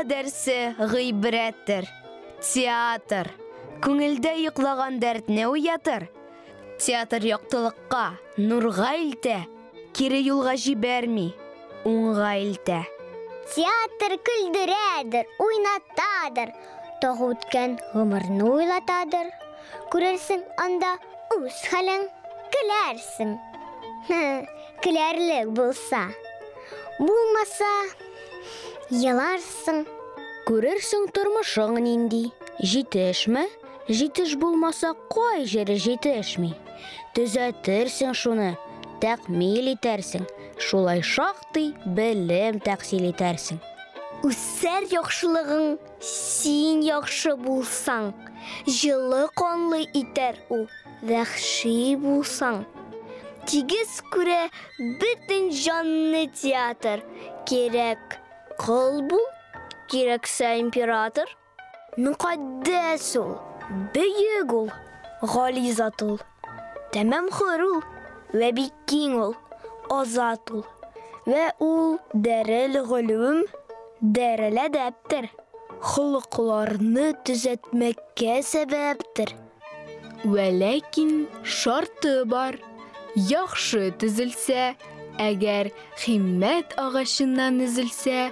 Бала дәрсе гыйбрәттер. Театр күңелдә йоклаган дәртне уятыр. Театр яктылыкка, нурга илтә, кире юлга җибәрми, уңга илтә. Театр көлдерәдер, уйнатадыр, тагы үткән гомерне уйлатадыр. Күрерсең анда үз хәлең, көләрсең. Көләрлек булса. Булмаса, еларсың. Күрерсең тормышың нинди, җитешме? Җитеш булмаса, кай җире җитешми? Төзәтерсең шуны, тәкмил итәрсең, шулай шактый белем тәхсил итәрсең. Үсәр яхшылыгың, син яхшы булсаң, җылы канлы итәр ул, вәхши булсаң. Тигез күрә бөтен җанны театр, кирәк кол бул, кирәксә император. Мөкатдәс ул, бөек ул, гали зат ул. Тәмам хөр ул, вә бик киң ул, азат ул. Вә ул дәрел голүм, дәрел әдәптер. Холыкларны төзәтмәккә сәбәптер. Вәләкин шарты бар. Яхшы төзелсә, әгәр химмәт агачыннан өзелсә,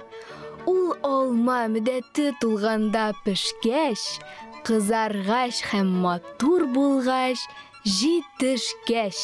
ул алма мөддәте тулганда пешкәч, кызаргач һәм матур булгач, җитешкәч.